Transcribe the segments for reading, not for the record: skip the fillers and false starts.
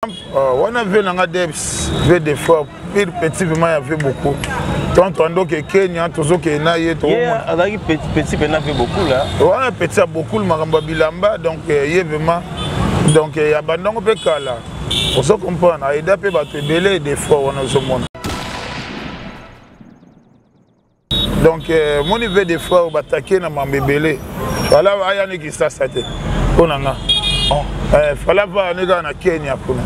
Oh, wana vie na nga debs vie de fort pire petit vraiment ya vie beaucoup tant toandoke kenya tozokende na ye azalaki petit mpena vie beaucoup là wana petit ya beaucoup makambo ya bilamba donc euh, ye vraiment donc euh, ya bandango mpe kala ozo comprendre aida mpe bato ebele de fort wana ozomona Donc euh, moni ve des fois batake na mambo ebele fala aya ne kisasa te mpo na nga oh. eh, fala va ne kaka na kenya kuna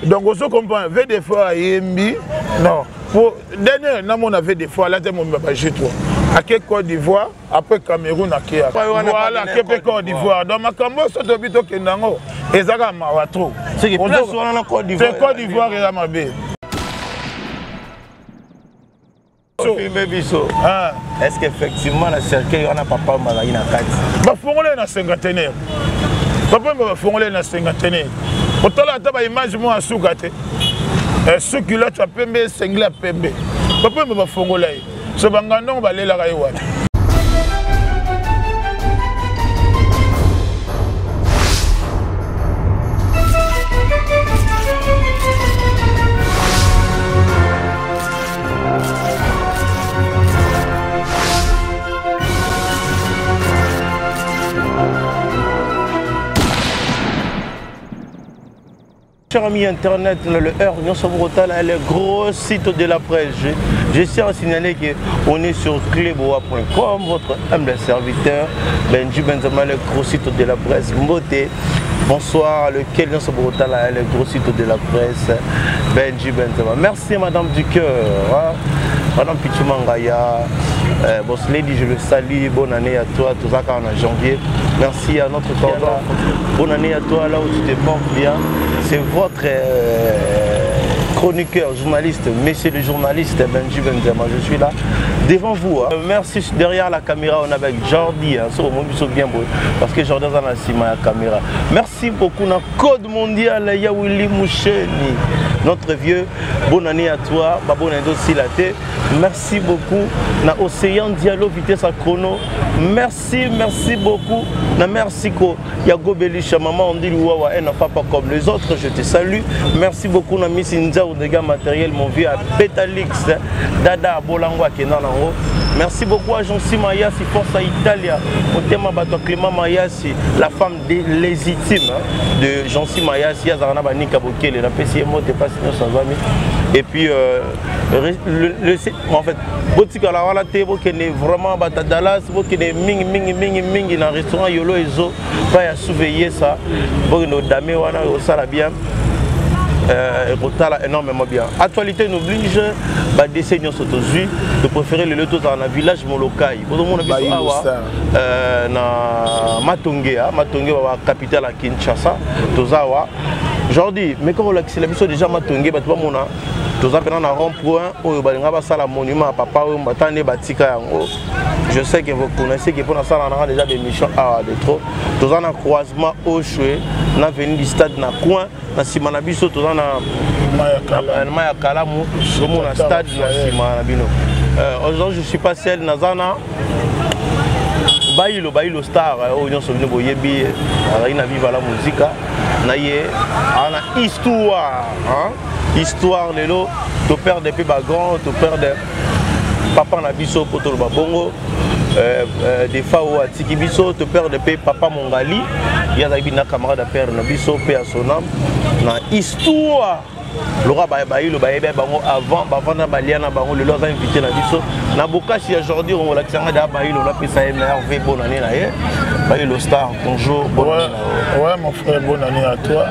donc ozo comprendre ve des fois ayembi non po dernier namona ve des fois alati momba ba G3 ake Côte d'Ivoire après Cameroun ake voilà ake mpe Côte d'Ivoire donc makambo oyo tobi tokende yango eza kaka mawa trop Côte d'Ivoire eza mabe filme biso ah. est ce que effectivement na cercueil wana papa bazalaki na kati bafongoli ye na cinquantenaire papa bafongoli ye na cinquantenaire otala ata baimage moko ya suka te eh, suki lati ya pembe esengeli ya pembe papa bafongola ye so bangandongo balelaka ye wapi Cher ami internet, le heure nyonso bokotala le gros site de la presse. Je, je tiens à signaler que on est sur cleboa.com, votre humble serviteur Benji Benzema, le gros site de la presse. Mbote, bonsoir, lequel nyonso bokotala le gros site de la presse Benji Benzema. Merci madame du cœur. Hein? Madame Pichou Mangaya, euh, Boss Lady, je le salue. Bonne année à toi, tout ça en janvier. Merci à notre cordon. Bonne année à toi, là où tu te portes bien. C'est votre euh, chroniqueur, journaliste, monsieur le journaliste Benji Benzema. Je suis là devant vous. Hein. Merci derrière la caméra, on est avec Jordi. Hein, bien beau, parce que Jordi est dans la caméra. Merci beaucoup. Na code mondial, Yawili Moucheni, notre vieux. Bonne année à toi. Bah, bonne année aussi la Merci beaucoup. Na Océan Diallo, vitesse à chrono. Merci, merci beaucoup. Na merci ko ya Gobelisha, maman on dit Wawa, un enfant pas comme les autres. Je te salue. Merci beaucoup na Miss Nza dégâts matériel, mon vieux à Betalix, Dada Bolango à Kenanango. Merci beaucoup à Jean-Cy Mayasi, Forza Italia, Otema Bato Clément Mayasi, la femme légitime hein, de Jean-Cy Mayasi, Azarana Banika Bokele, la PCM, et puis euh, le, le, en fait botikala wana te bokende vraiment bata dallas bokende mingi mingi mingi mingi na restaurant yolo ezo pa ya souveye sa bokende odame wana osala bien euh, ekotala énormément bien actualité n'oblige badese nyonso tozwi topréféré lelo tozala na village molokai bozomona biso awa euh, na matonge matonge ba capitale ya kinshasa toza awa jordi meka kolakisela biso déjà matonge bato bamona toza mpena na rond point oyo balinga basala monument ya papa oyo mbata nde batika yango je sais que vous connaissez que mpo nasala nanga déjà bémission awa de trop toza na croisement oshwe na veni du stade na coin na nsima na biso toza na mai ya kalamu tozomona stade na nsima na bino euh, aujourd'hui je suis pas seul naza na bayilo bayilo star euh, oyo nyonso bino boyebi azalaki na viva la musica na ye ana histoire hein? histoire lelo toperde mpe bagrand toperde papa na biso mpo toloba bongo euh, euh, defa oyo atiki biso toperde mpe papa mongali ye azalaki na camarade ya père na biso mpe ya sonam na histoire lokola bayilo bayebi bango avant bavanda balia na bango lelo aza invité na biso na bokasi ya jordi ongolakisa ngai da bayilo napesa ye meilleur v bonne année na ye bayilo star bonjour bonne ouais, année ouais mon frère bonne année à toi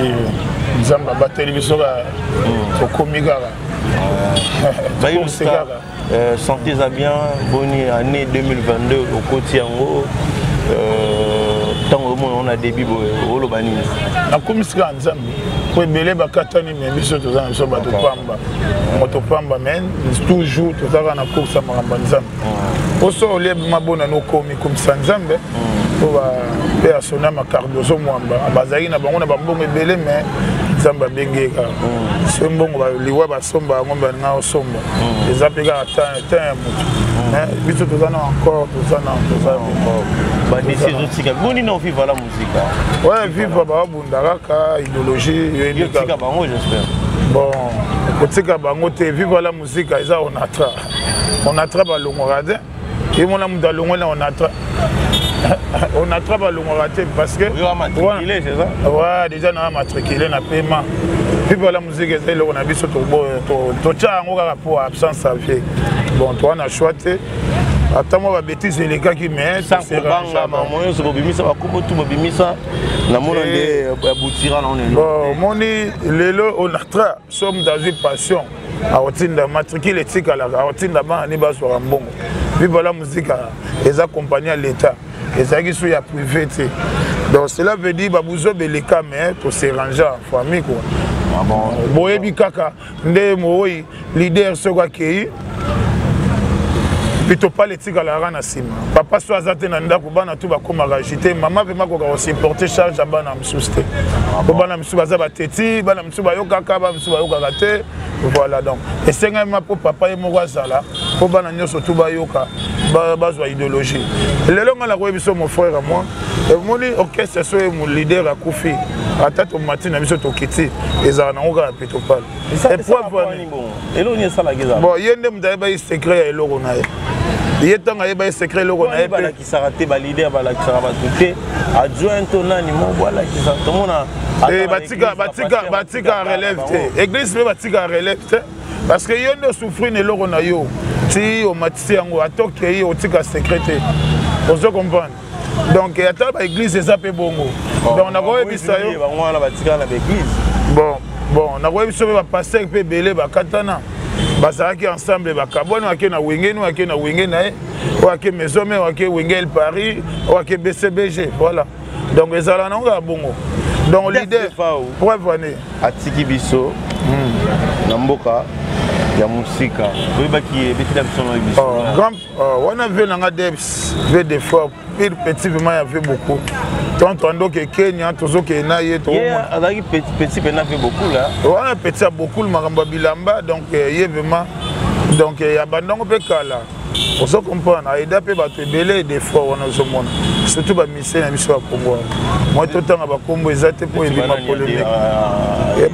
et nzambe abateli biso kaka hmm. tokomi kaka bayilo star euh, santé eza bien boni année 2022 okoti yango ntango euh, omona ona début boye oloba nini nakomisi kaka nzambe po ebele bakatani me biso toza na biso bato pamba moto pamba mais toujours toza kaka na course ya makambo ya nzambe po so olie mabona nokomi komisa nzambe po mpe asona macardozo mwamba bazalaki na bango na bambongo ebele mais Nzambe abengi ye kaka. Soki mbongo liwa basomba yango, balinga osomba, eza mpe kaka temps ya motu. Mais biso toza na encore, toza na, toza. Badesi ezotika boni na Viva la Musica? Ouais, Viva babunda kaka idéologie. Yotika bango, j'espère. Bon, kotika bango te. Viva la Musica eza Onatra. Onatra balongwaka te. Ye mona moto alongwe na Onatra. Onatra balongwaka te parce que ouais, déjà na matricule na pema. Viva la Musica eza eloko na biso, totya yango kaka mpo absence ya vie. Bon, toza na choix te, ata mwa babêtises elekaki, mais kobanga mamo nyonso bobimisa bakombo tu bobimisa, namona nde ya butira na. Bon, omoni lelo Onatra, so moto azwi passion, akotinda matricule etikalaka, akotinda bana ni bazwaka mbongo. Viva la Musica eza compagnie ya l'État, ezalaki so ya privé te. Donc cela veut dire babuzoba eleka, mais toserange en famille quoi. Ah bon. Boyebi kaka nde moi leader soki akei, pitopale etikalaka na nsima. Papa so aza te na ndako, bana tu bakomaka agité. Mama vraimen akoka kosupporte charge ya bana mosusu te, po bana mosusu baza bateti, bana mosusu bayokaka, bana mosusu bayokaka te. Voilà, donc esengami ma mpo papa ye moko azala, mpo bana nyonso tu bayoka, bazwa idéologie. Lelo ngai nakoyebi so, mon frère à moi, emoni orchestre, so ye leader akufi, ata tomati na biso tokiti, ezala nango kaka pitopale. Bon, ye nde moto ayeba ye secret ya eloko na ye. Ye ntango ayeba ye secret eloko na ye. Balakisaka te, baleader balakisaka bato te, adjoint to nani moko alakisa, tomona. Batika relève te, église mpe batika relève te, parce que yo nde osouffrir na eloko na yo ti omatisi yango, atokei otika secret te. Ozo comprendre? Donc ata baéglise eza mpe bongo. Donc nakoyebisa yo bango wana batikala na baéglise. Bon, nakoyebisa mpe bapasteur mpe ebele bakatana, bazalaki ensemble, bakabwani, ake na Wenge no, ake na Wenge na ye, oyo ake Maison Mère, oyo ake Wenge El Paris, oyo ake BCBG. Voilà, donc ezala nango kaka bongo. Donc leader, preuve ane Atiki biso na mboka ya mosika, toyebaki ebetela biso na biso. Grand wana ve nanga Debs, ve de fois pire petit vraiment ya ve beaucoup. Tant toandoke Kenya, tozokende na ye. Azalaki petit mpena ve beaucoup là. Wana petit ya beaucoup, makambo ya bilamba. Donc ye vraiment, donc ya bandango mpe kala, ozo comprendre, aida mpe bato ebele. Des fois wana ozomona surtout bamusicien na biso ya Kongo wana, moi totanga bakombo eza te mpo ebima polémique.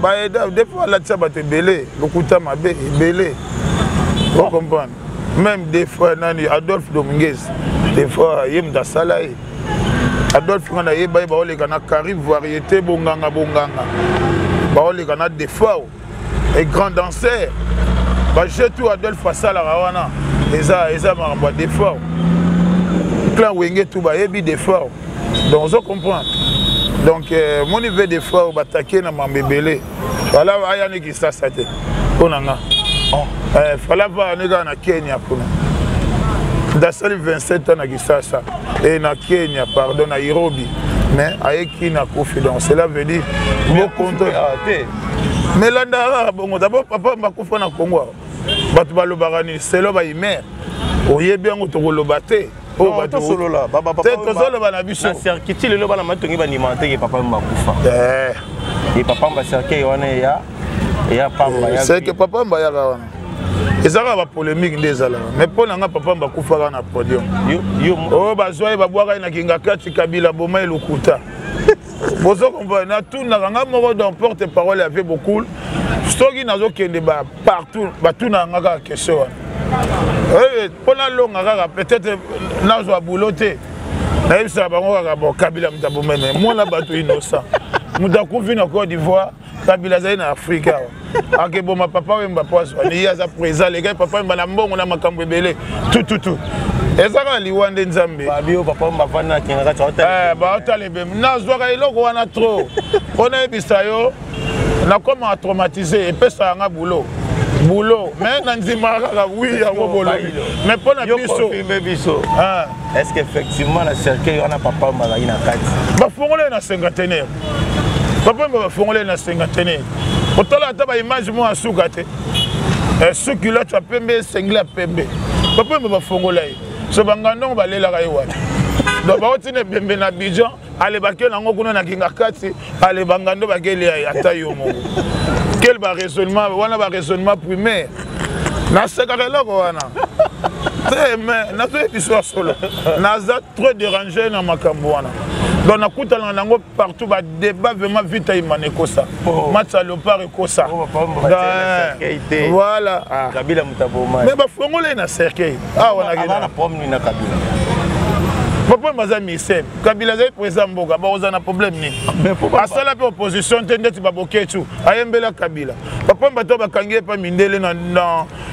Baeda des fois alatisa bato ebele, lokuta mabe ebele, o comprendre? Même des fois nani, Adolphe Dominguez, des fois ye moto asala ye. Adolphe nga nayeba ye, baoleka na Caribe Variété, bonganga bonganga, baoleka na Defao et grand danseur, bajeu tout Adolphe asalaka wana eza makambo ya Defao. Clan Wenge tout bayebi Defao. Donc ozo comprendre? Donc moni ve Defao batake na mambo ebele. Fala aya ni Kisasa te mpo na nga. Fala va ni kaka na Kenya kuna. Dasali 27 ans na Kisasa e na Kenya, pardon, na Nairobi, mais ayeki na kufi. Donc cela veut dire bokonto te. Mais landaka kaka bongo. D'abord papa bakufa na Congo awa, bato balobaka nini? Selo baimere oyebi yango, tokoloba te. Tosolola. Te, tozoloba na biso. Na cercueil lelo, bana matongi bandima teke papa bakufa e papa mba cercueil wana eya pamba. C'est que papa mba yaka wana, eza kaka bapolémique nde ezalaka. Mais mpo na nga, papa mba akufaka na podium oyo bazwa ye, babwaka ye na Kingakati, Kabila boma ye, lokuta. Bozo comprendre? Natunaka nga moko, donc porte parole ya beaucoup, soki nazokende ba partout, batunaka nga kaka question wana mpo nalonga kaka, peut-être nazwa boulot te. Nayebisaka bango kaka, bon, Kabila moto abomene mwana bato innocent, moto akufi na Côte d'Ivoire. Kabila azali na Afrique awa, akeboma papa Wemba po azwa ye aza présent lekai papa Wemba na mbongo na makambo ebele tututu. Eza kaka liwa nde Nzambe. Baotala ebembe, nazwaka eloko wana trop mpo nayebisa yo, nakomaka traumatisé, epesaka nga boulot boulot, mais na ndimaka kaka wi yango bolobi, mais mpo na biso. Biso, est ce que effectivement na cercueil wana papa bazalaki na kati? Bafongoli ye na cinquantenaire, papa Wemba bafongoli ye na cinquantenaire. Otala ata baimage moko asuka te, suki lati ya pembe, esengeli ya pembe. Papa Wemba bafongola ye, so bangandongo balelaka ye wana. Donc baotina ebembe na Abidjan. Ale bake nango kuna na kinga kati, ale bangando bakelia ye ata yo moko. Quel ba raisonnement wana, ba raisonnement primaire. Nasekaka eloko wana te, mais nazoyebi biso ya solo, naza trop dérangé na makambo wana. Donc nakutanaka nango partout, badébat vraiment vita imana ekosa. Oh. Match ya Léopard ekosa. Oh, papa, batia na cercueil te. Voilà. Ah. Kabila moto aboma. Mais bafongoli ye na cercueil awa. Aza na problème nini na Kabila? Papa baza ministère, Kabila azali président mboka, bakozala na problème nini? Mais po Asala mpe opposition te ndeti baboketu ayembela Kabila. Papa, bato bakangi ye mpa mindele na,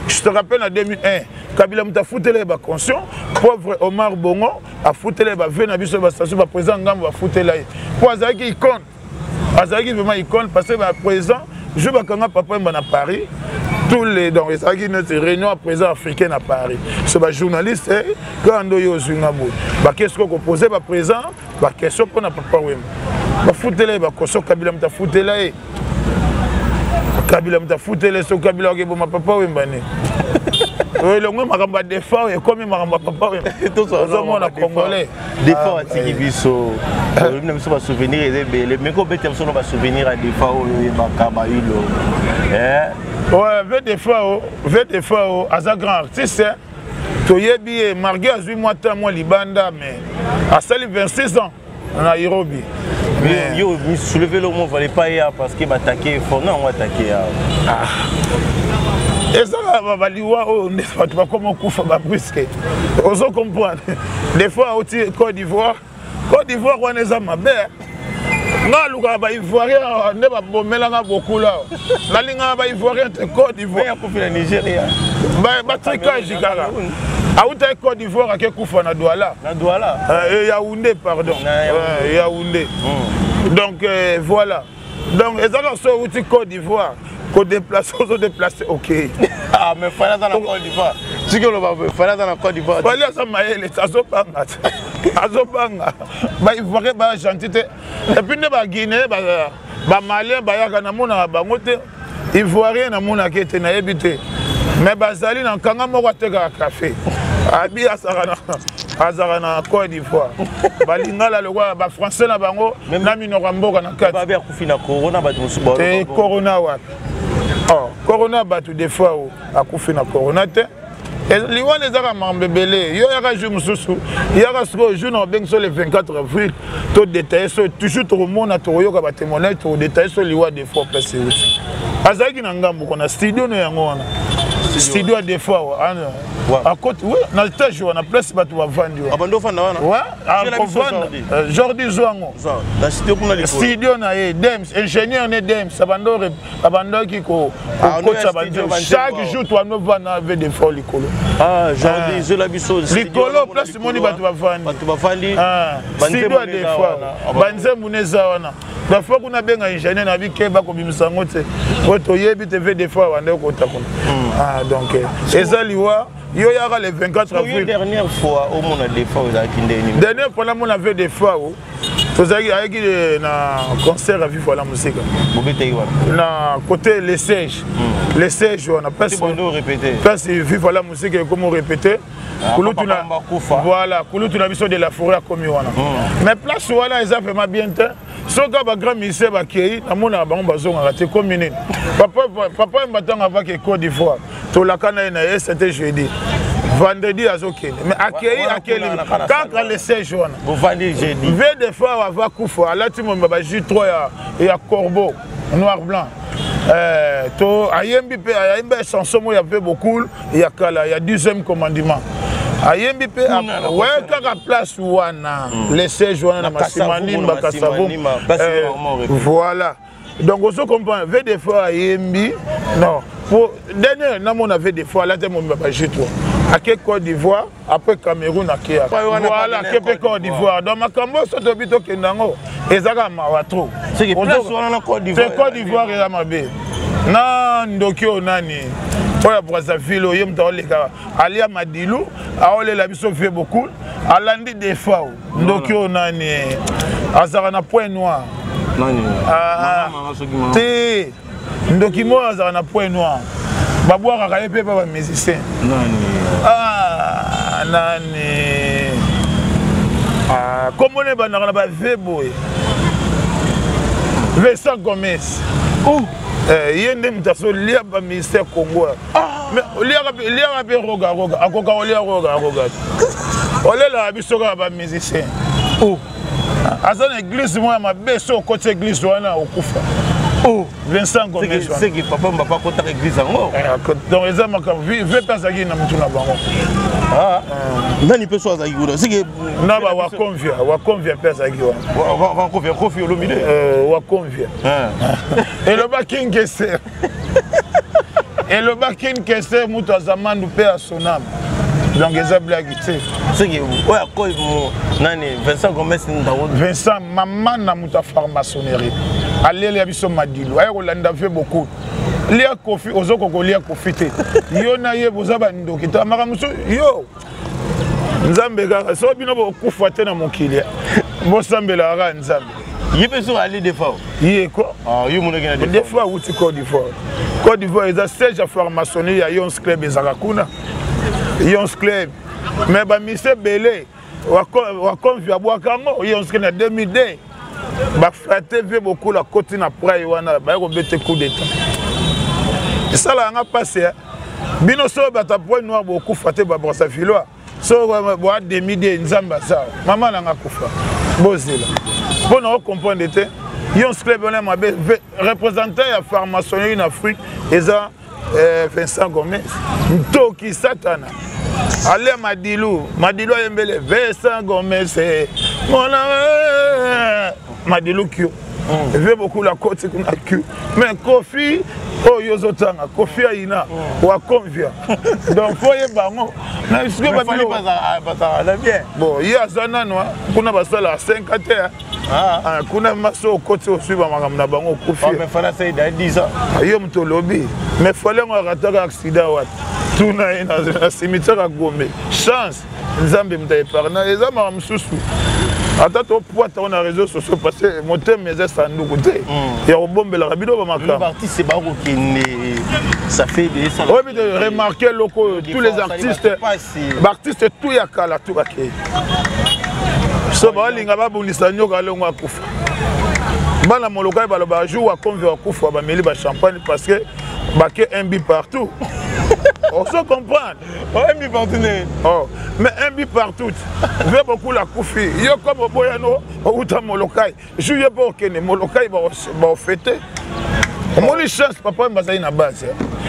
je te rappelle, na 2001, Kabila moto afutela ye baconscient. Pauvre Omar Bongo afutela ye bave na biso, bastation, baprésident ngambo bafutela ye mpo azalaki icône, azalaki vraiment icône, parce que baprésident jour bakanga Papa Wemba na Paris, tous les, donc ezalaki neti réunion ya président africain na Paris. So bajournaliste kaka nde oyo ozwinga boye, bake sikoyo kopose baprésident baquestion mpo na Papa Wemba. Bafutela ye bakoso, Kabila moto afutela ye, Kabila moto afutela ye. So Kabila akeboma Papa Wemba ne elongwe makambo ya Defao, ekomi makambo ya Papa Wemba. Ozomona Congolais. Defao atiki biso, olobi na biso basouvenir eza ebele, mais kobeta biso no basouvenir ya Defao oyo oyebaka bayilo. Ouais, ve Defao, ve Defao aza grand artiste, hein. Toyebi ye malgré azwi mwa temps mwa libanda, mais asali 26 ans na Nairobi. Mais yo soulever le mot fallait pas ya parce que baattaquer fort non, yango attaquer ya. Eza baliwa oyo nde bato bakoma okufa babrusque. Ozo comprendre, des fois auti Côte d'Ivoire. Côte d'Ivoire wana eza mabe. Nga alukaka baivoirien nde babomelanga bokula. Nalingaka baivoirien te. Côte d'Ivoire. Akufi na Nigeria. Batricage kaka. Autaki Côte d'Ivoire, ake kufa na Douala. Na Douala. Yaoundé, pardon. Yaoundé. Donc voilà, donc ezaka so outi Côte d'Ivoire kodéplace, ozodéplace, ok. Ah, mais Fally aza na Côte d'Ivoire, soki oloba Fally aza na Côte d'Ivoire. Fally aza mayele, azobanga te, azobanga. Baivoirien baya gentil te, et puis nde baguinéen, bamalien bayaka, namonaka bango te. Ivoirien namonaka ete nayebi te, mais bazali na nkanga moko atekaka café, abi azalaka na Côte d'Ivoire. Balingala lokola bafrançais na bango na minoko ya mboka na kati. Babe akufi na corona, bato mosusu. Te, corona wapi? Oh, corona, bato des fois o akufi na corona te. Liwana ezaka makambo ebele. Yo yaka jour mosusu, yaka sikoyo jour na obengi so le 24 avril, todétaille so toujours, tokomona, tokoyoka batémoignage, tokodétaille so liwa des fois place euti. Azalaki na ngambo kona studio no yango wana, studio ya des fois akoti, oui, na étage wana, place bato bavandi wana. Abandi ofanda wana. Ouais, akovanda Jordi Zwango. Na studio kuna likolo. Studio na ye, Dems, ingénieur ne Dems abandaki kokotisa banzembo. Chaque jour toanovanda ave des fois likolo. Ah, Jordi zola biso. Likolo, place moni bato bavandi. Bato bavandi. Studio ya des fois, banzembo neza wana. Bafo kuna benga ingénieur na bike, bakobimisa yango te po toyebi te. Ve des fois bande okota kuna. Ah, donc eza liwa. Yo yaka le 24 avril. Dernière fois omona Defao ozalaki ndeni? Dernière fois namona ve Defao, o tozalaki, ayaki na concert ya Viva la Musica. Bobetaki wapi? Na côté le siège, le siège wana, place Bondo répété. Place Viva la Musique ekomi répété. Kulutu na, voilà, kulutu na biso de la forêt akomi wana. Mais place wana eza vraiment bien te. Soki bagrand musicien bakei, namonaka bango bazongaka te. Komi nini? Papa Wemba ntango avaki Côte d'Ivoire, tolaka na ye na ye, c'était jeudi, vendredi azokende, mais akei, akeli kaka le siège wana. Bovandi jeudi. Ve des fois ava kufa, alati momba ba J3 ya corbeau noir blanc. To ayembi mpe, ayembi chanson moko ya mpe bokul ya kala ya 10e commandement, ayembi mpe we kaka place wana, le siège wana na Masimanimba, Kasavu. Voilà, donc ozo comprendre, ve des fois ayembi non. Po dernier namona ve des fois alati momba ba J3, ake Côte d'Ivoire, après Cameroun ake, voilà, ake mpe Côte d'Ivoire. Donc makambo oyo so toyebi tokende yango, ezaka mawa trop. Te, Côte d'Ivoire eza mabe na ndoki oyo nani oyo ya Brazzaville oyo, ye moto aoleka alia madilu, aolela biso vie beaucoup, alandi Defao. Ndoki oyo nani azalaka na point noir te, ndoki moko azalaka na point noir, babwakaka ye mpe pa bamusicien. Nani? Ah, kombo na ebandaka na ba V boye. Vincent Gomez. Oh. Eh, ye nde moto azolia baministère congo. Ah. Mais oliaka mpe roga roga, akoka kolia roga roga. Olelaka biso kaka bamusicien. Oh. Aza na église moko ya mabe, so okoti église wana okufa. Oh. Vincent Gomez. C'est que papa Mbapa akotaka église yango. Eh, donc eza makambo ve mpe azalaki na motu na bango. Ah. Nani mpe so azalaki kuna? C'est que na ba Wakonvia, Wakonvia mpe azalaki wana. Wakonvia Koffi Olomide. Wakonvia. Eloba King Kester. Eloba King Kester moto azamandu mpe asonam. Donc eza blague te. Soki oyo akoyi nani Vincent Gomez ndako. Vincent mama na moto ya franc-maçonnerie aleli ya biso madilu aye kolanda vie beaucoup lia kofi ozokoka kolia kofi te yo na ye boza bandoki ta makambo mosusu yo nzambe kaka so bino bokufa te na mokili bosambelaka kaka nzambe. Ye mpe soki ali Defao. Ye ko yo monaki na Defao awuti Côte d'Ivoire. Côte d'Ivoire eza siège ya franc-maçonnerie ya Yons Club, ezalaka kuna Yons Club, mais bamise ebele wakonvi abwaka yango Yons Club na 2002 baflate vie bokula akoti na prai wana baye kobete coup d'état. Esalaka nga mpasi bino soki bato ya point noir bokufa te, babrasavilois so boa demi de nzambe aza mama nanga akufa bozela mpo na ocomprendre te. Yons Club wana mabe, représentant ya franc-maçonnerie na Afrique eza Vincent Gomez ntoki satana alia madilu madilu ayembele Vincent Gomez mona madilu kio vie beaucoup la koti kuna kio. Mais Kofi oyo ozotanga Kofi ayina wakonvia, donc fo yeba yango. Bon, ye aza nano kuna basalaka 5 te kuna maso okoti osui bamakambo na bango okufi yo moto olobi. Mais Fally yango arataka accident wapi? Tuna ye na cimetière ya Gombe. Chance nzambe moto aépargne. Eza makambo mosusu ata topwata ngo na réseau sociaux parce que motema eza sanduku te ya kobombelaka bino bamakambo. Oyebi te, remarque eloko oyo, tous les artistes, baartiste tout ya kala tout bakei so baolinga babundisa nyoka alongo akufa. Bana Molokai balobaka jour wakonvi wakufa bameli bachampagne parce que bake un but partout. On se comprendre. Un but partout ne. Oh, mais un but partout ve beaucoup la kufi yo comme oboyano outa Molokai jour ye mpo okende Molokai baofete omoni chance papa oyo bazali na base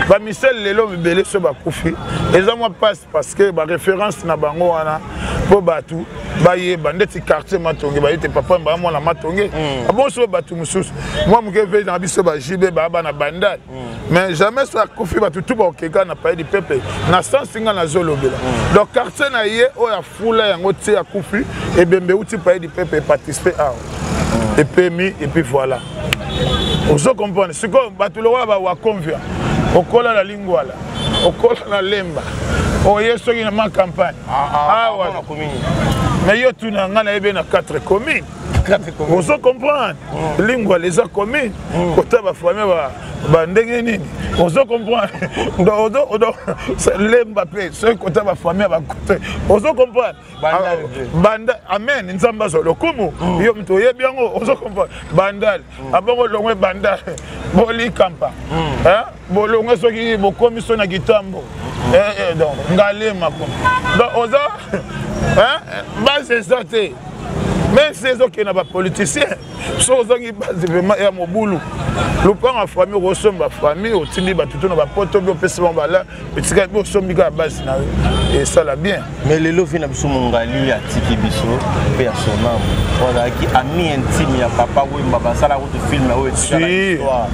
bamisele lelo mibele so bakufi eza mwa passe parce que baréférence na bango wana mpo bato bayeba ndeti quartier Matonge baye te papa baa mwana Matonge abon so bato mosusu mwa moke ve na biso bajibe baa bana Bandal. Mais jamais so akufi bato tu bakokeka na Palais du Peuple na sens nga nazolobela. Donc quartier na ye oyo afula yango ti akufi ebembe euti Palais du Peuple eparticipe awa epemi et puis voilà, ozo comprendre. Sikoyo bato lokola bawakonvia okola na Lingwala, okola na Lemba, oye soki na ma campagne awa mais yo tuna nga nayebi na 4 commune. Ozo comprendre, Lingwala eza commune kota bafamille bandenge nini, ozo comprendre. Donc Lemba mpe soki kota bafamille bakote, ozo comprendre. Banda amen nzambe azwa lokumu yo moto oyebi yango, ozo comprendre. Bandal abongo longwe Bandal bolikampa bolongwe soki bokomi so na Kitambo, donc Ngalema kuna. Donc oza base eza te, même si ezokende na bapoliticien so ozangi base vraiment ya mobulu. Lupango ya famille okosomba, famille otindi bato to na bapoto mpe opesi bango bala etikali mpe osombi kaka base na yo esala bien. Mais lelo vi na biso Mongali atiki biso mpe ya sonam oyo azalaki ami intime ya Papa Wemba, basala kutu film oyo etikala histoire,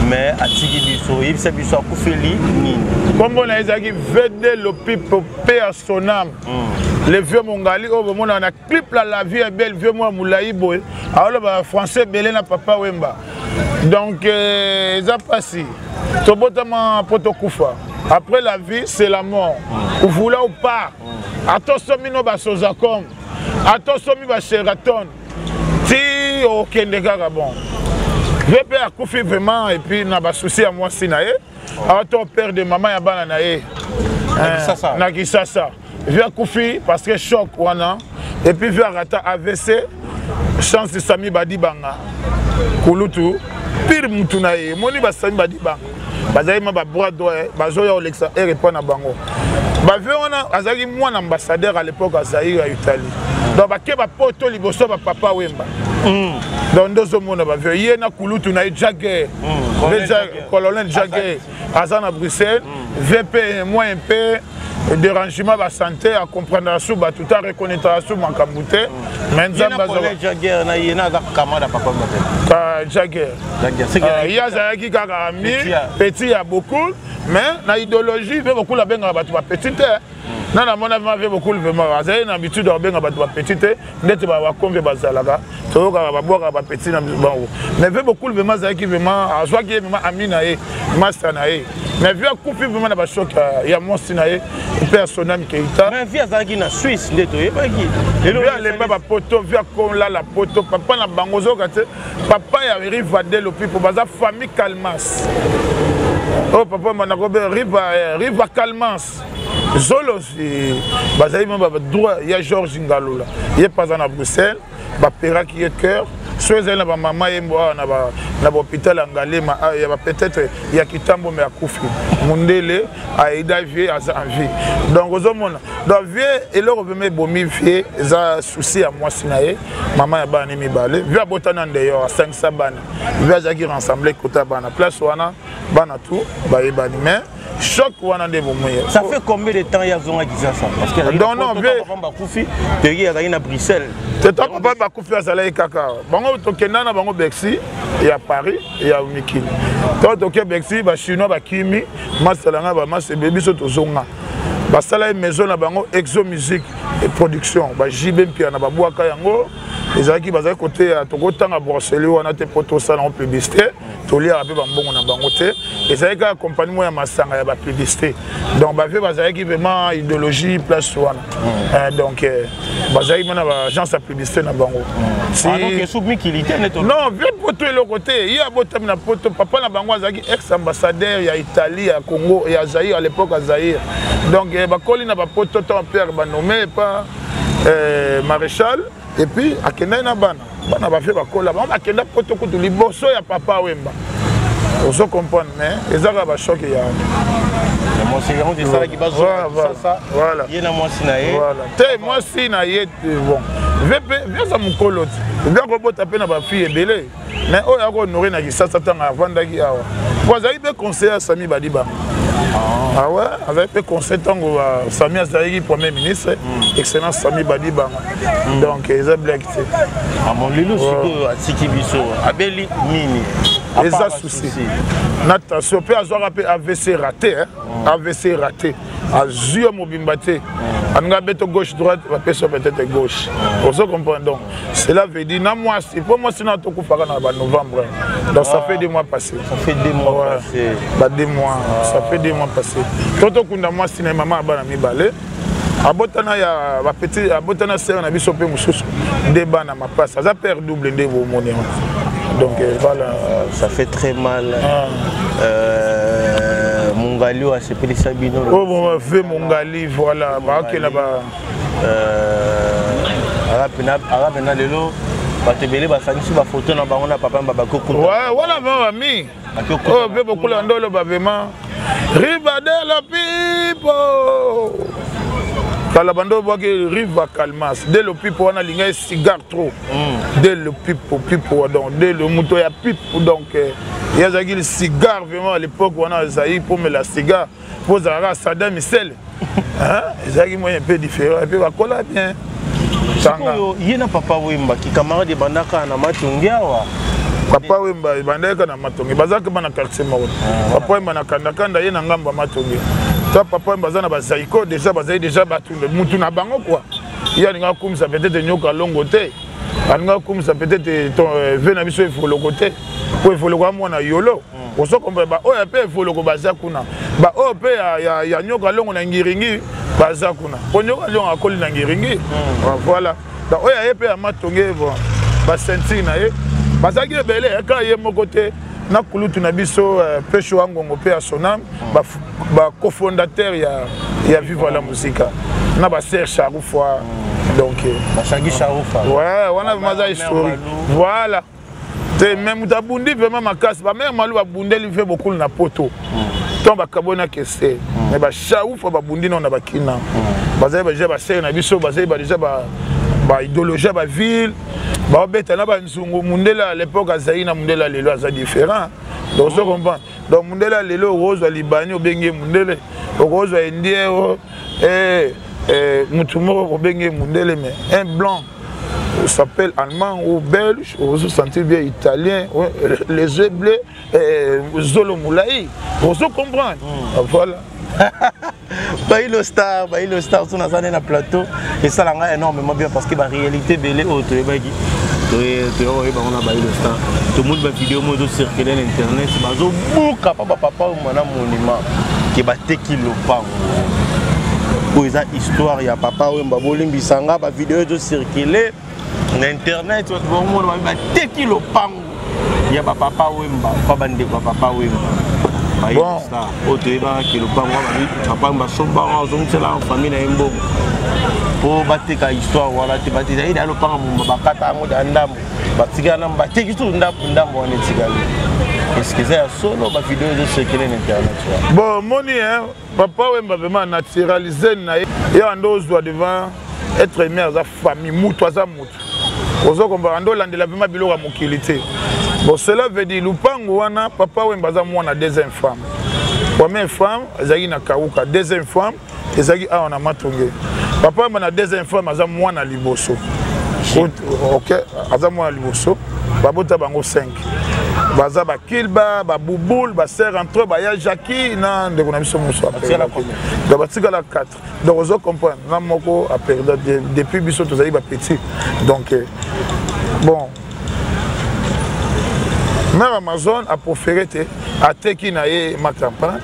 mais atiki biso. Oyebisa biso akufeli nini? Nkombo na ye ezalaki VD Lopipo mpe ya Sonam, le vieux Mongali oyo bomonaka na clip la vie est belle. Vieux mwa molai boye aoloba français ebele na Papa Wemba. Donc eza mpasi tobotama mpo tokufa. Après la vie, c'est la mort, mm. vouloir ou pas. Ata osomi no basozacom, ata osomi basheraton ti okende kaka. Bon, ye mpe akufi vraiment et puis na basusi ya mwasi na ye ato père de mama ya bana na ye na Kisasa. Vieux akufi parce que choc wana. Et puis vieux arata AVC. Chance Sami Badibanga. Kulutu pire mutu na ye. Moni ba Sami Badibanga. Bazali ma ba bras droit, eh, bazoya olekisa ere epa na bango. Ba vieux wana azalaki mwana ambassadeur à l'époque ya Zaïre ya Italie. Donc bake ba poto liboso ba papa Wemba. Donc ndozomona ba vieux ye na kulutu na ye Jagger. Colonel Jagger aza na Bruxelles. VP moins mpe dérangement ba santé a comprendre su bato ta reconnaître su makambo te. Mais nzambe Jagger ye azalaki kaka ami petit ya beaucoup, mais na idéologie mpe Bokul abengaka bato bapetit te. Na namona vraiment vieux Bokul, vraiment azali na habitude ya kobenga bato bapetit te. Ndeti bakombe bazalaka, toyokaka babwakaka bapetit na bango, mais vieux Bokul vraiment azalaki vraiment, azwaki ye vraiment ami na ye, master na ye. Mais vieux akufi vraiment na bachoc ya mwasi na ye mpe ya Sonami Keita. Mais vieux azalaki na Suisse nde toyebaki. Vieux alemba bapoto, vieux akolala poto. Papa na bango ozoyoka te, papa ya Riva de Lopipo, baza famille Calmas. Oyo papa manako Riva, Riva Calmas Zolo, bazali ma badroit ya Georges Ngalula. Ye mpe aza na Bruxelles, baperaki ye cœur. So ezali na bamama ye mbo awa na bahôpital ya Ngalema ya peut-être ya Kitambo, me akufi mundele aida. Vieux aza en vie. Donc ozomona, donc vieux eloko vraiment ebomi vieux eza souci ya mwasi na ye, mama ya bana mibale. Vieux abotani en dehors, asangisa bana. Vieux azalaki rassemble kota bana place wana, bana tout bayebani, mais choc wana nde bomoye. Ça fait combien de temps ya zonga Kinshasa? Parce que non, non, vieux papa bakufi, toyeki azalaki na Bruxelles. Te, to papa bakufi azalaki kaka bango. Tokenda na bango Bercy ya Paris ya mikili. To toke Bercy, bachinois bakimi masala nga bamasa ebele. Biso tozonga, basala ye maison na bango Exo Musique et Production, bajibe mpia na babwaka yango. Ezalaki, bazalaki koteya. Tokotanga brasserie wana te mpo tosala yango publicité, toliaka mpe bambongo na bango te. Ezalaki kaka compagnie moko ya masanga ya bapublicité. Donc bavieux bazalaki vraiment idéologie place wana. Donc bazalaki mana baagence ya publicité na bango. Non, vieux poto eloko te. Ye abotami na poto. Papa na bango azalaki ex ambassadeur ya Italie, ya Congo, ya Zaïre, à l'époque ya Zaïre. Donc bakoli na bapoto. Ntango père banome pa maréchal, et puis akendaki na bana. Bana bavieux bakola, bango bakenda poto kutu liboso ya papa Wemba. Ozo comprendre? Mais eza kaka bachoc ya mwasi yango esalaki bazwa ye na mwasi na ye. Te, mwasi na ye, bon, vieux aza mokolo te. Vieux akobota mpe na bafille ebele, mais oyo akohonore na Kisasa ntango avandaki awa, po azalaki mpe conseiller ya Sami Badibanga. Ah ouais, azalaki mpe conseil ntango Sami azalaki premier ministre, excellence Sami Badibanga. Donc eza blague te. Bon, lelo sikoyo atiki biso, abeli nini? Eza souci na tension mpe azwaka mpe AVC raté. AVC raté, azwi yo mobimba te. Aninga abeto gauche droite, bapesi yo peut-être gauche. Ozo comprendre? Donc cela veut dire na mwasi, mpo mwasi na tokufaka na banovembre. Donc ça fait 2 mois passé. Ça fait 2 mois passé. Ba 2 mois, ça fait 2 mois passé. To tokunda mwasi na ye, mama ya bana mibale. Abotana ya bapetit, abotana sere na biso mpe mosusu nde bana mapasi. Aza père double nde bomoni wana. Donc voilà. Ça fait très mal. Mongali oyo asepelisa bino. Oyo bon vieux Mongali, voilà, bakenda ba Aza mpena lelo bato ebele basangisi bafoto na bango na papa Babakokuta. Wana vraiment bami oyo mpe bokula nde oloba vraiment Riva de la Pipo. Kala bando obwaki Riva Calmas de lo Pipo wana, alingai cigare trop. De le Pipo, Pipo, donc de le moto ya pipo. Donc ye azalaki cigare vraiment à l'époque wana. Azali pomela cigare mpo ozalaka Sadam Misele, ezalaki moyen mpe différent et puis bakola bien. Sikoyo ye na papa Wemba kikamarade ebandaka na Matongi awa. Papa Wemba ebandaki kaka na Matongi, bazalaki bana quartier moko. Papa Wemba na Kandakanda, ye na ngambo ya Matongi. To papa Wemba aza na bazaiko déjà, bazali déjà bato mutu na bango quoi. Ye alingaka kumisa peut-être Nyoka Longo te, alingaka kumisa peut-être vieux na biso Evoloko te, po Evoloko amwana yolo. Ozo comprendre? Baoyo mpe Evoloko baza kuna, baoyo mpe ya Nyoka Longo na Ngiringi baza kuna, po Nyoka Longo akoli na Ngiringi. Voilà. Donc oyo aye mpe ya Matonge, bon, baceinture na ye bazalaki ebele, kaka ye moko te. Na kulutu na biso Pesho Angongo mpe ya Sonam, bacofondateur ya Viva la Musica na baser Charoufa. Donc Bashagi Charoufa. Ouais, wana vraiment aza historique, voilà te. Mais moto abundi vraiment makasi, bamare malu babundeli ve bokulu na poto ntango bakabonaki ese, mais bashaufa babundi nao na bakina. Bazali badeja basere na biso, bazali badeja baidéologie ya baville, baobeta na banzungu. Mundele à l'époque azali na mundele ya lelo aza différent. Donc ozo comprendre, donc mundele ya lelo okozwa Libani, obengi ye mundele, okozwa Indien o mutu moko, obengi ye mundele. Mais un blanc s'appelle allemand ou belge, ozo sentir bien italien, les yeux bleus, zolo molai, ozo comprendre. Voilà. Bailo Star, Bailo Star, so naza nde na plateau, esala ngai énormément bien parce que baréalité ebele oyo toyebaki, toyokoyeba ngo na Bailo Star. Tomoni bavideo moko ezocircule na internet, bazobuka mpa bapapa oyo mana monument ke bateki lopango oyo. Eza histoire ya Papa Wemba. Bolimbisa nga, bavideo ezocircule na internet, bato baomona babi bateki lopango ya bapapa Wemba mpa bandeko ya Papa Wemba. Bon. Oyo toyebaka ke lopango babi Papa Wemba asombango, azongisela famille na ye mbongo mpo bateka. Histoire wana te, ezali da lopango momba, bakata yango da ndambo, batikala na bateki so ndambo, ndambo wana etikali. Est-ce eza ya solo, bavideo ezocircule na internet wana? Bon, moni hein, Papa Wemba vraiment naturalisé na ye, ye ando ozwa devant être aimé, aza famille, mutu aza mutu, ozo comprendre, ando olandela vraiment biloko ya mokili te. Bon, cela veut dire lupango wana, Papa Wemba aza mwana deuxième femme. Première femme ezalaki na Kauka, deuxième femme ezalaki awa na Matonge. Papa Wemba na deuxième femme aza mwana liboso. Ok, aza mwana liboso, babota bango 5, baza bakilba, babubul, baser entre baya Jacki na ndeko na biso mosusu, donc batikala 4. Donc ozo comprendre, nga moko aperda depuis biso tozali bapetit. Donc bon, mare Amazon apréféré te, ateki na ye ma campagne,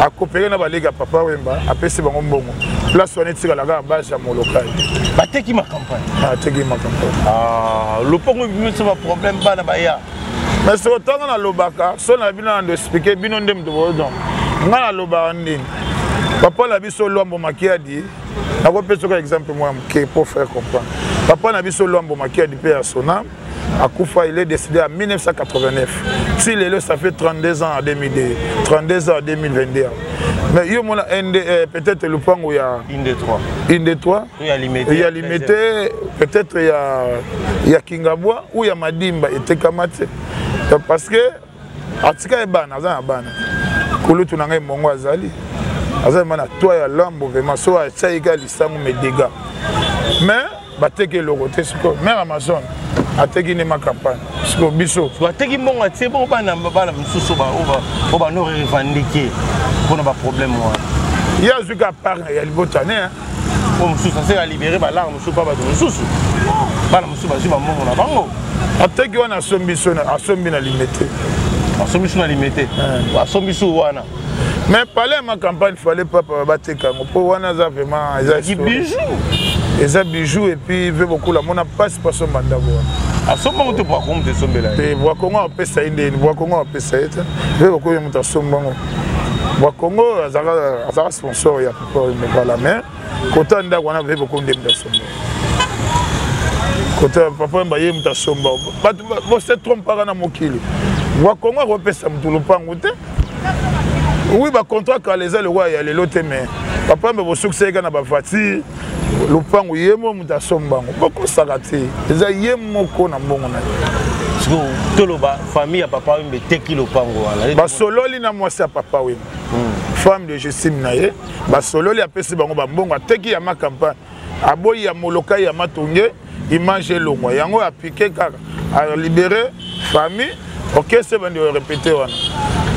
akopere na baleki ya Papa Wemba, apesi bango mbongo, place wana etikala kaka base ya Molokai. Bateki ma campagne? Ateki ma campagne. Ah, lopango ebimisi baproblème, bana baya. Mais soko ntango nalobaka so na bino, nando explike bino nde moto boodon. Ngai nalobaka ndini, papa na biso Lwambo Makiadi, nakopesa oka exemple moko ya moke pour faire comprendre. Papa na biso Lwambo Makiadi mpe ya Sonam akufa, il est décédé en 1989. Si lelo ça fait 32 ans en 2002, 32 ans en 2021. Mais yo mona ND, peut-être lupango ya Inde 3. Inde 3. Ya Limete. Ya Limete, peut-être ya Kingabwa ou ya Madimba etekama te, parce que atika ye bana, aza na bana. Kulutu na ngai mongo azali, aza ma na toit ya Lambo, vraiment so atiaki kaka lisango, mais dégâts, mais bateki eloko te. Sikoyo mare Amazon ateki nde ma campagne, sikoyo biso Bateki mbongo, atie bongo bana mosusu oyo bano revendiquer mpona baproblème wana. Ye azwi ka part ya libota ne. Oyo mosusu ase alibere balare mosusu mpa bato mosusu, bana mosusu bazwi bambongo na bango. Ateki wana, asombi so, asombi na Limete. Asombi so na Limete, asombi so wana. Mais palais ma campagne, fallait papa bateka yango, mpo wana aza vraiment eza bijou. Eza bijou, et puis ve bokula mona mpasi mpo asomba ndako wana. Asombango te, Bwakongo moto esombela. Te, Bwakongo apesa ye ndeni? Bwakongo apesa ye te, ve bokoyo moto asombango. Bwakongo azalaka sponsor ya papa, voilà. Mais kota ndako wana, ve boko nde moto asomba. Kota Papa Wemba, ye moto asomba. Bato bose trompaka na mokili. Bwakongo akopesa moto lopango te. Oui, bacontrat kala eza lokola ya lelo te. Mais Papa Wemba bosukisa ye kaka na bavoiture. Lopango, ye mo moto asombango, bokosaka te, eza ye moko na mbongo na ye. Sikoyo toloba famille ya Papa Wemba eteki lopango wana? Basololi na mwasi ya Papa Wemba, femme de Justine na ye, basololi, apesi bango bambongo, ateki ya ma campagne, aboyi ya Molokai, ya Matonge, image elongwa yango, apike kaka alibere famille, orchestre bandi orépété wana,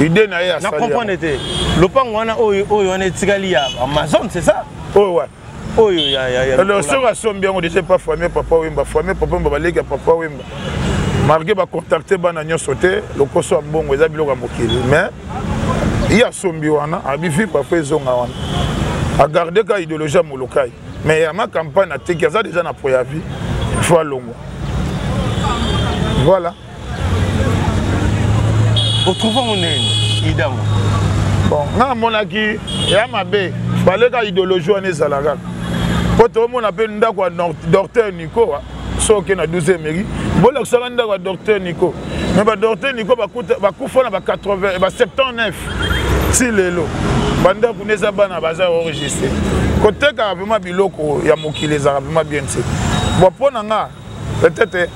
idée na ye. Na comprendre te, lopango wana oyo wana etikali ya Amazon, c'est ça? Oyo wa Oyo ya Alors soki asombi yango déjà pas famille Papa Wemba, famille Papa Wemba, baleki ya Papa Wemba, malgré bacontacte bana nyonso te, lokoso ya mbongo eza biloko ya mokili. Mais ye asombi wana, abifi parfois ezonga wana, agarde ka idéologie ya Molokai. Mais ya ma campagne ateki, aza déjà na préavis, il faut alongwa, voilà. Otrouve yango ndenge idango? Bon, nga namonaki ya mabe, baleka idéologie wana ezala kaka mpo toomona mpe ndako ya docteur Nico. Soki oke na 12 mairie, bolakisaka ndako ya docteur Nico, mais badocteur Nico bakufa na ba 80, ba 79, ti lelo bandako nde eza, bana baza enregistré. Kotekaka vraiment biloko ya mokili ezalaka vraiment bien te. Bon, mpo na nga, peut-être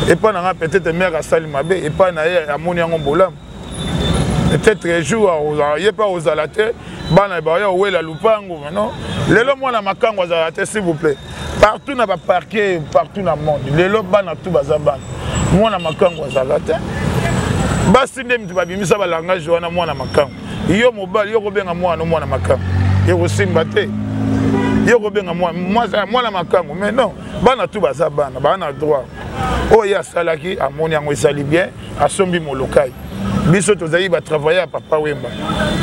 epai na nga, peut-être mare asali mabe, epai na ye amoni yango bolamu. Peut-être jour ye mpe akozala te, bana baya owela lupango. Non, lelo mwana makango azalaka te, s'il vous plaît. Partout na baparquet, partout na monde, lelo bana tu baza bana, mwana makango azalaka te. Basi nde mutu babimisa balangage wana, mwana makango. Yo mobali, yo kobenga mwana no mwana makango, ye kosimba te. Yo kobenga mwana makango, mais non, bana tu baza bana, baa na droit. Oyo ye asalaki, amoni yango esali bien, asombi Molokai. Biso tozali batravaille ya Papa Wemba,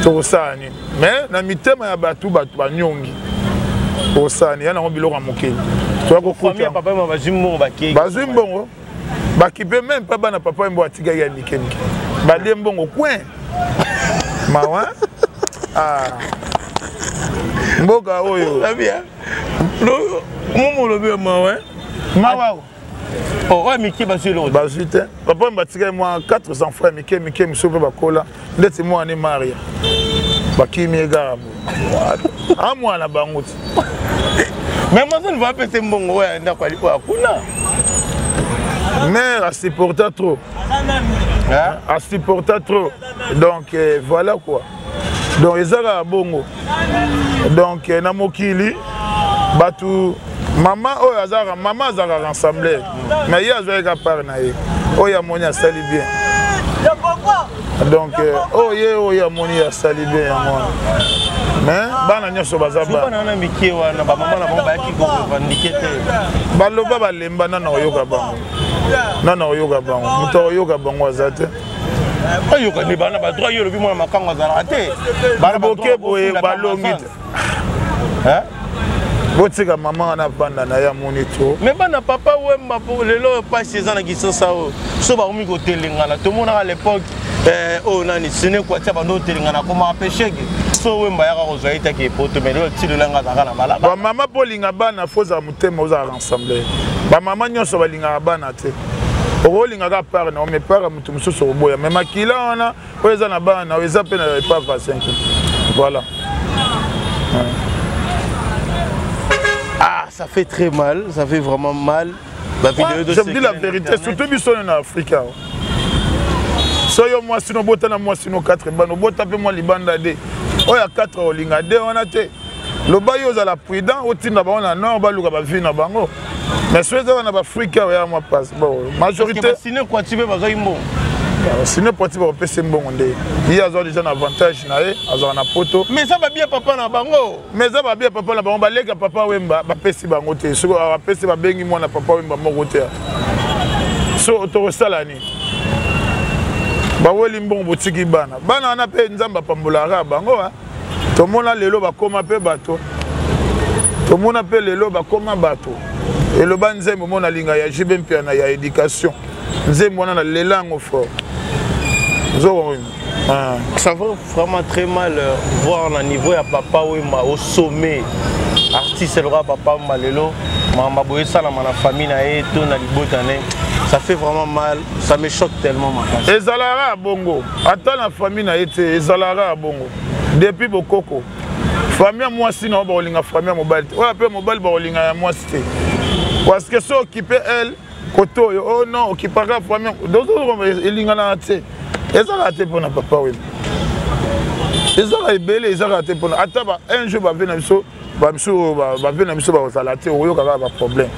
tokosala nini? Mais na mitema ya bato, bato banyongi, kosala nini? Ya nango biloko ya mokili. Toya kokuta bazwi mbongo, bakipe même mpe bana Papa Wemba atikaki ya mike mike, balie mbongo coin. Mawa, ah. Mboka oyo. Momo olobi ya mawa. Mawa. Oh, oyo mike bazwi eloko? Bazwi te. Papa Wemba atikaki mwa 4 enfants ya mike mike, mosusu mpe bakola, ndeti mwana Maria, bakimi ye kaka boye, amwana bango ti. Mais Amazon va apesa mbongo oyo ya ndako oyo akuna. Mère asupporta trop, asupporta trop. Donc voilà quoi. Donc eza kaka bongo. Donc na mokili bato, mama oyo azalaka, mama azalaka rassembleur, mais ye azwaki ka part na ye. Oyo amoni asali bien. Donc oyo ye, oyo amoni asali bien, yango wana. Mais bana nyonso baza bana wana mike wana, bamama na bango bayaki korevendiquer te. Baloba, balemba. Nana oyoka bango? Nana oyoka bango? Moto akoyoka bango aza te. Oyoka nde bana badroit. Yo olobi mwana makango azalaka te. Boke boye, balongi te. Botika mama wana avanda na ye, amoni to. Mais bana Papa Wemba, po lelo oyo pasi eza na Kisasa oyo, so bakomi kotelengana. Tomonaka l'époque oyo nani, Sine Kwatia, bando otelengana, akoma pesheke. So Wemba yaka kozwa ye taki epoto, mais lelo ti lelo yanga azalaka na balabala. Bamama, mpo olinga bana, fo ozala motema, ozala rassemble. Bamama nyonso balingaka bana te. Okolingaka part na yo, mais part ya moto mosusu okoboya. Mais makila wana oyo eza na bana na yo, eza mpe na epave ya 5. Voilà. Ah, ça fait très mal, ça fait vraiment mal. Ba vidéo de, je vous dis la vérité, surtout biso na Afrique awa. So yo mwasi no obota na mwasi no 4 bana, obota mpe mwa libanda de oyo ya 4, olinga de wana te. Loba yo ozala prudent, otinda bango na nord, baluka bavie na bango. Mais so eza wana baafrike awa, ya mwa passe. Bon, majorité Sine Kwati mpe bazwaki mbongo. Sine Kwati bakopesa mbongo nde ye azwa déjà na avantage na ye, azwaka na poto. Mais eza babia papa na bango. Mais eza babia papa na bango, baleka Papa Wemba bapesi bango te. Soki bapesi, babengi mwana Papa Wemba moko te. So tokosala nini? Baweli mbongo, botiki bana. Bana wana mpe Nzambe apambolaka bango. Tomona lelo bakóma mpe bato, tomona mpe lelo bakóma bato. Eloba nzembo mo nalinga ya JB Mpiana ya éducation, nzembo wana nalela yango fort. Ah. Ça va vraiment très mal voir na niveau ya Papa Wemba au sommet, artiste lokola Papa Wemba, lelo makambo boye esalama na famille na ye to na libota na ye. Ça fait vraiment mal, ça me choque tellement makasi. Ezalaka ya bongo, ata na famille na ye te, ezalaka ya bongo depuis bokoko. Famille ya mwasi na yo bakolinga famille ya mobali te, oyo mpe mobali bakolinga ya mwasi te, parce que so okipe elle kote oyo, oh non, okipaka famille elinganaka te. Ezalaka te mpona Papa Wemba, ezalaka ebele, ezalaka te mpona ata ba un jour bave na biso, bamisu bave na biso bakozala te. Oyoka kaka baproblème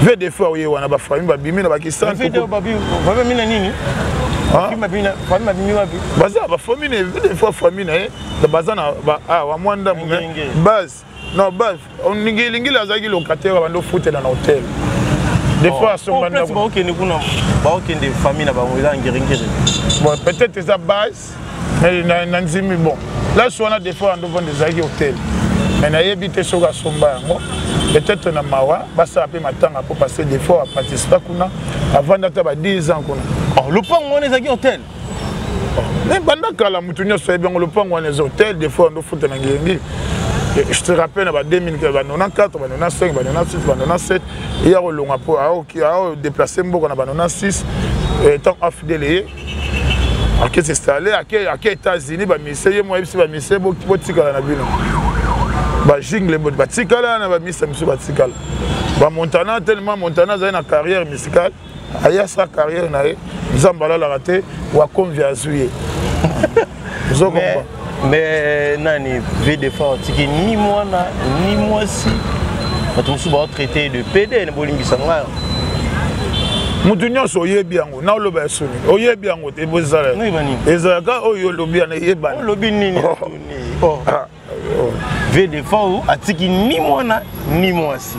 ve des fois oye wana bafamille babimi na bakisantu. Baza bafamille na des fois famille na ye baza na awa mwa ndambo base. Non, base Ningilingili azalaki locataire, bando ofutela na hotel des fois asomba ndako. Baokende kuna, baokende famille na bango eza Ngiringiri. Bon, peut-être eza base na nzimi. Bon, place wana des fois ando vanda ezalaki hotel, mais nayebi te soki asomba yango. Peut-être na mawa basala mpe matanga mpo parce que des fois aparticipa kuna, avanda ata ba 10 ans kuna. Lopango wana ezalaki hotel. Mais banda kala motu nyonso ayebi yango, lopango wana eza hotel. Des fois ndofuta na ngiringi. Je te rappelle, na ba 2000, ba 94, ba 95, ba 96, ba 97, eya kolonga mpo aodéplace mboka na ba 96. Ntango afidele ye ake s'installe, ake États-Unis, bamise ye mo ayebisi bamise botikala na bino bajingle, batikala na bamisa misu, batikala bamontana tellement Montana azali na carrière musicale, aya sa carrière na ye. Nzambe alalaka te, wakomvi azwi ye. Ozokomba. Mais nani, V Defao atiki ni mwana ni mwasi. Bato mosusu baotraite de PD na bolimbisa ngai. Motu nyonso oyebi yango, na oloba ya soni, oyebi yango te. Ezala ezalaka oyo olobi yana eyebani. Olobi nini? Oh. Ah. V Defao atiki ni mwana ni mwasi.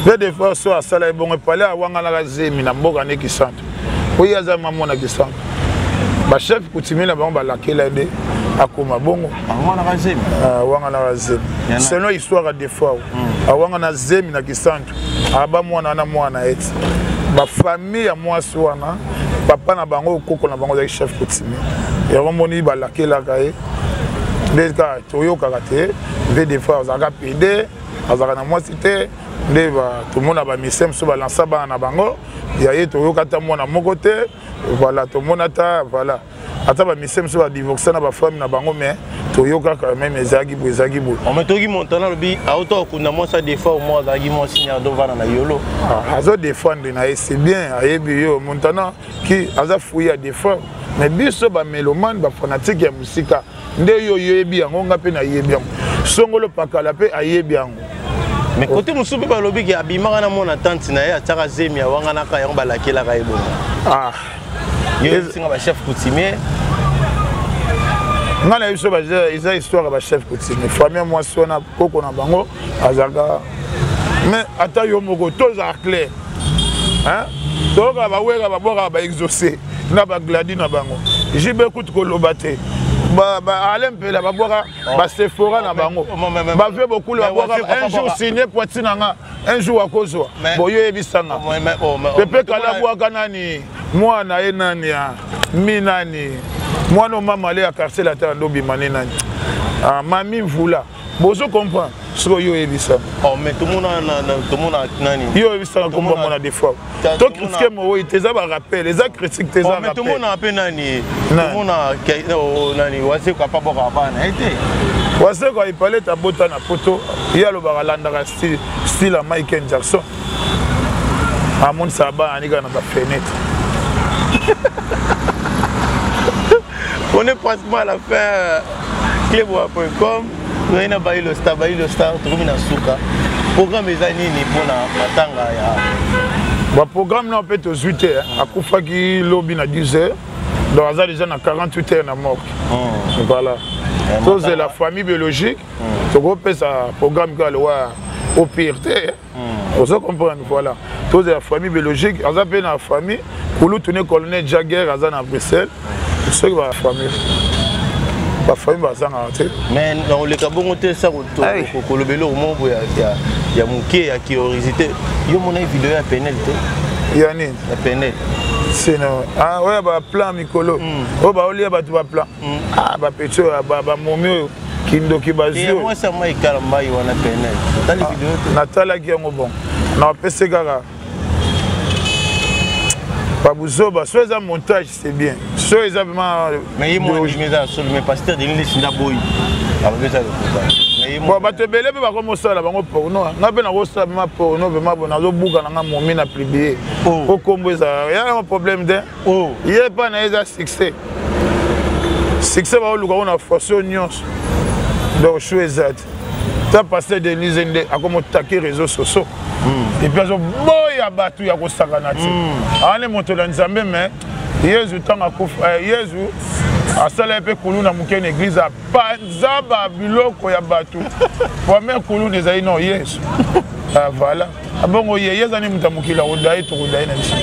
V Defao so asala ebongo epale, awanganaka zemi na mboka ne Kisantu. Oyo aza mamona Kisantu, bachef coutumier na bango balakela nde akoma bongo. Awanganaka zemi? Awanganaka zemi selon histoire ya Defao. Awangana zemi na Kisantu, aba mwana wana, mwana eti bafamille ya mwasi wana, papa na bango, koko na bango azalaki chef coutumier. Yango moni balakelaka ye nde kaka toyokaka te V Defao azalaka pede, azalaka na mwasi te. Nde tomona bamise mosusu balansa bana na bango ya ye, toyoka ata mwana moko te. Voilà, tomona ata, voilà, ata bamise mosusu badivorce na bafamille na bango, mais toyokaka même ezalaki boye, ezalaki boye. Mais toyoki Montana alobi auta kokunda mwasi ya Defao, mo azalaki mwasi adovanda na yolo. Azodefendre na ye, c'est bien, ayebi yo Montana ki aza fruit ya Defao. Mais biso bamélomane, bafanatike ya mosika nde yo oyebi yango, nga mpe nayebi yango, songolo pakala mpe ayebi yango. Mais côté mosusu mpe balobi ke abimaka na mwana tante na ye, atiaka zemi, awanganaka yango, balakelaka ye bongo. Ah. Yo esinga bachef coutumier. Ngai na biso eza histoire ya bachef coutumier, famille mwasi wana, koko na bango azalaka. Mais ata yo moko, tozala clair, toyoka baweka babwakaka baexaucé na bagladi na bango. Jibe kutu koloba te, Alain Mpela babwaka basephora na bango, bavie bokulu babwaka. Un jour signé poiti na nga, un jour akozwa boyo oyebisanga. Pepe Kala abwaka nani, mwana ye nani, ya mi nani, mwana omama ale ya quartier latin, andobima ne nani, mami mvula. Bozo comprendre soki oyo oyebisaka. Mais tomona nani? Yo oyebisaka kombo mona des fois to critique mowoi te, eza barappel, eza critique te, eza rappel. Tomona mpe nani, tomona nani, Wazeko apabwaka bana ye te. Wazeko ayipale abota na poto. Ye alobaka alandaka style ya Michael Jackson, amonisaka bana anika na bafenetre. On est pratiquement à la fin. Cleboa.com, toyei na Bailo Star. Bailo Star, tokomi na suka. Programme eza nini mpona matanga ya Baprogramme na mpe tozwi te. Akufaki lobi na 10 heures, donc aza déjà na 48 heures na morgue. Voilà, tozela famille biologique, tokopesa programme kaka lowa au pire te. Ozo comprendre? Voilà, tozela famille biologique. Aza mpe na famille, kulutu ne colonel Jagger aza na Bruxelles. Soki bafamille, bafamille bazangaka te. Mais nakoleka bongo te sa koloba eloko moko boye ya moke ya curiosité. Yo monaki video ya Penel te? Ya nini? Ya Penel. Sino oyo baplan mikolo oyo baolia bato baplan, bapeti oyo bamomi oyo kindoki bazwi. Mwasi ya mai kala mai wana, Penel, otali video te? Natalaki yango. Bon, napesi kaka babuzoba. So eza montage, c'est bien. So eza vraiment Mais ye moko eza solo, mais pasteur Denis Lesinda boyi alobi eza lokuta. Bon, bato ebele mpe bakomosala bango porno. Nga mpe nakosala ma porno vraiment. Bon, nazobuka na nga momi na publie po kombo ezala ya yango problème te. Ye mpa na ye eza succès, succès baoluka ngo na façon nyonso. Donc chou eza te. Ta pasteur Denise nde akomotake réseau sociaux et puis azoboya bato ya kosakana te. Awane moto na Nzambe. Mais Yezu ntango akufa, Yezu asala ye mpe kuluna moke na église, apanza babiloko ya bato. Premier kuluna ezali non Yesu. Voilà, abongo ye, ye ezali moto ya mokili, akodaye, tokodaye na biso.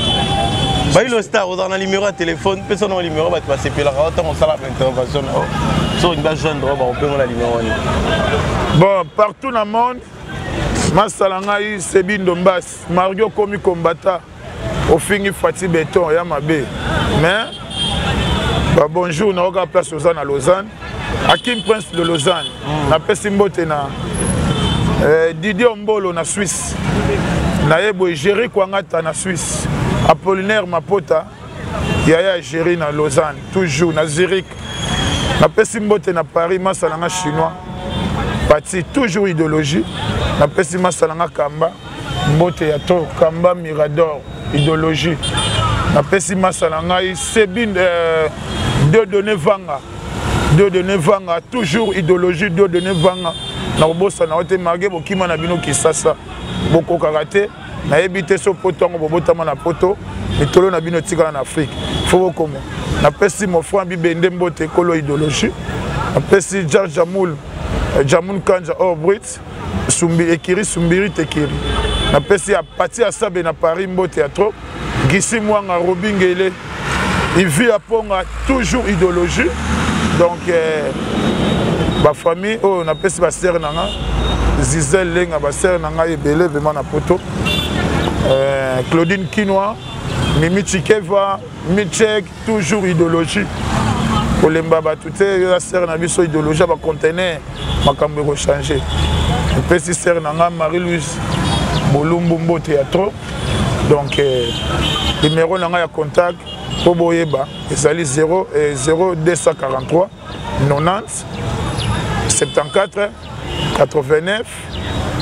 Bailo Star, ozala na numéro ya téléphone? Pesa na numéro, bato basepelaka ntango osala baintervention na yo. So olingi bajoindre, bakopengo na numéro wana. Bon, partout na monde, masala ngai Sebi Ndombasi Mario komi kombata ofingi Fati Beton ya mabe, mais Ba bonjour na oka place oza na Lausanne. Akim Prince de Lausanne. Napesi mbote na Didier Mbolo na Suisse. Naye boye Jerry Kwangata na Suisse. Apollinaire Mapota yaya Jerry na Lausanne toujours na Zurich. Napesi mbote na Paris masala nga chinois. Pati toujours idéologie. Napesi masala nga Kamba mbote ya to Kamba Mirador idéologie. Napesi masala ngai Sebine Dieudonné Vanga. Dieudonné Vanga toujours idéologie Dieudonné Vanga. Na kobosana yo te malgré bokima na bino Kisasa bokokaka te nayebi te so poto yango bobotama na poto mitolo na bino etikala na Afrique fo bokoma. Napesi mon frère Bibende mbote kolo idéologie. Napesi Jar Jamoul Jamoul Kanja or brut Sumbi ekiri Sumbiri tekiri. Napesi ya Pati Asabe na Paris mbote ya trop. Gisi Mwanga Robingele Ivi Aponga toujours idéologie. Donc ba famille oyo napesi ba sœur nanga Zizel Lenga ba sœur nanga ebele vraiment na poto. Claudine Kinwa Mimi Chikeva Michek toujours idéologie. Kolemba bato te yo sœur na biso idéologie ba conteneur makambo eko changer. Napesi sœur nanga Marie-Louise Bolumbu mbote ya trop. Donc numéro nanga ya contact po boyeba ezali 0 0 243 90 74 89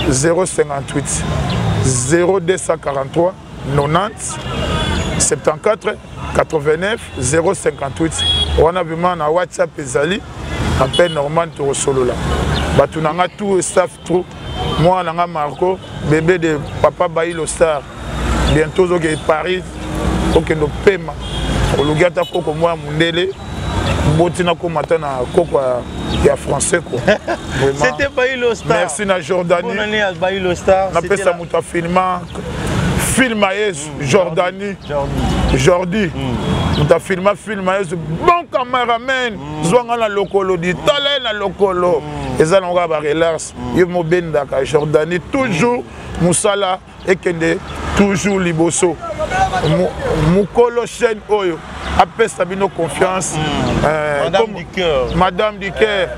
058 0 243 90 74 89 058. Wana vraiment na WhatsApp ezali appel normal tokosolola. Bato nanga tout staff trop. Moi nanga Marco bébé de papa Bailo Star bientôt ozoke Paris okendo pema oluki ata koko mwa mundele boti na koma ata na koko ya français quoi. Vraiment. C'était Bailo Star. Merci na Jordanie. Bonne année à Bailo Star. Na pesa moto ya filma film à Yesu, Jordanie. Jordi. Jordi. Moto ya filma film à Yesu, bon cameraman. Zwanga na lokolo di tala na lokolo. Eza na ba relax. Yo mobendaka Jordanie toujours musala ekende toujours liboso. Mukolo chaîne oyo apesa bino confiance. Madame du cœur. Madame du cœur.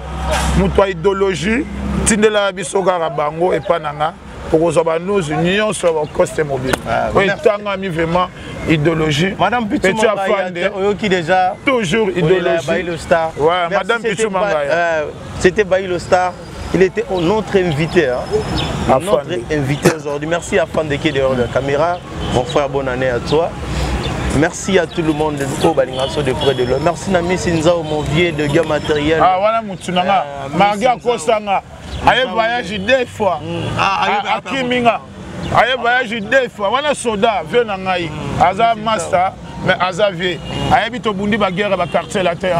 Moto ya idéologie tindela biso kaka bango epa nanga okozwa ba news nyonso ya bacoste mobile. Oyo etangami vraiment idéologie. Madame Pichou Petit Mangaya, Afande. oyoki déjà. Toujours Oyo idéologie. Bailo Star. Ouais, Merci, Madame c'était Pichou Mangaya. C'était Bailo Star. Il était notre invité, hein. Afande. Notre invité aujourd'hui. Merci à Afande qui est derrière la caméra. Mon frère, bonne année à toi. Merci à tout le monde au Balingaso de près de l'eau. Merci Nami Sinzao, mon vieux de gars matériel. Ah voilà Mutsunanga. Marga Kosanga. Aye voyage deux fois. Ah, aye Ah, Akiminga. Aye voyage deux fois. Voilà soda vieux na ngai. Aza master mais aza vieux. Aye bito bundi ba guerre ba quartier la terre.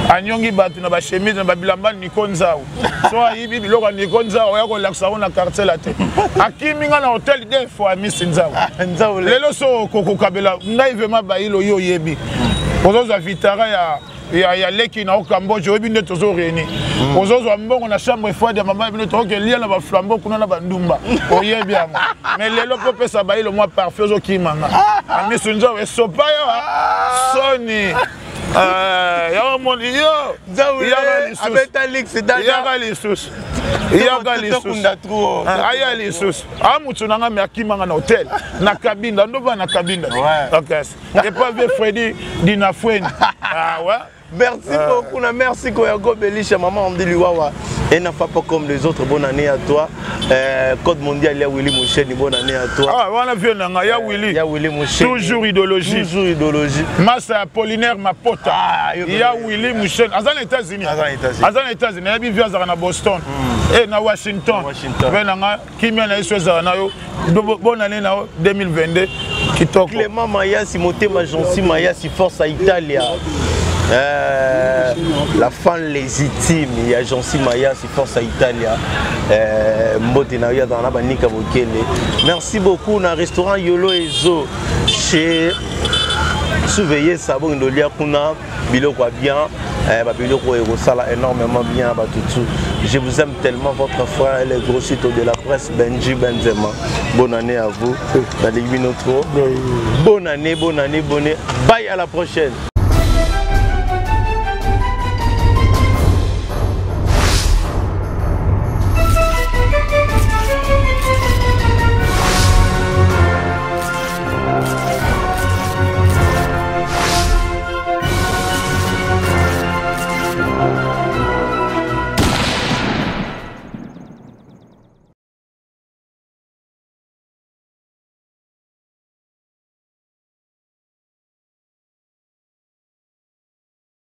Anyongi batu na ba chemise na ba bilamba Nico Nzao. So ayibi biloko Nico Nzao ya ko lakisa na quartier la terre. Akiminga na hôtel deux fois Miss Nzao. Ah, Nzao le. Lelo so kokokabela ngai vraiment bayilo yo yebi. Ozozwa vitara ya leki na Cambodge oyebi nde tozo réunir. Ozozwa mbongo na chambre froide ya mama bino tokoke lia na ba flambeau kuna na bandumba. Oyebi yango. Mais lelo po pesa bayilo moi parfait ozokimanga. Amisu Nzao esopa yo. Soni. Ya moni yo. Nzao le, Yaka lisusu. abeta lix dada. Yaka lisusu. Yaka lisusu. Tokunda trop. Aya lisusu. Ah mutu nanga me akimanga na hôtel. Na cabine, ndo ba na cabine. Ouais. OK. Et pas vieux Freddy Dinafouine. Ah ouais. Merci beaucoup, na merci Koyago Belisha, maman Andy Liwawa. Et n'a pas comme les autres, bonne année à toi. Code mondial, ya Willy Moucheni, bonne année à toi. Ah, voilà vieux nanga, ya Willy. Ya Willy Moucheni. Toujours idéologie. Toujours idéologie. Massa Apollinaire Mapota. Ah, yo Ya Willy Moucheni. Aza na États-Unis. Aza na États-Unis. Aza na États-Unis. Ya bi vieux aza na Boston. Et na Washington. Washington. Vieux nanga, kimia na yesu ezala na yo. Bonne année na yo 2022. Kitoko. Clément Mayasi, Motema Jansi Mayasi, Force à Italia. La fan légitime, il y a Jansi Mayasi, Force à Italia. Mbote na yo dans la banika bokele. Merci beaucoup na restaurant Yolo Ezo chez Surveiller Sabon Ndolia kuna biloko bien. Ba biloko ekosala énormément bien ba tutu. Je vous aime tellement, votre frère et les gros sites de la presse Benji Benzema. Bonne année à vous. Balingi bino trop. Bonne année, bonne année, bonne année. Bye, à la prochaine.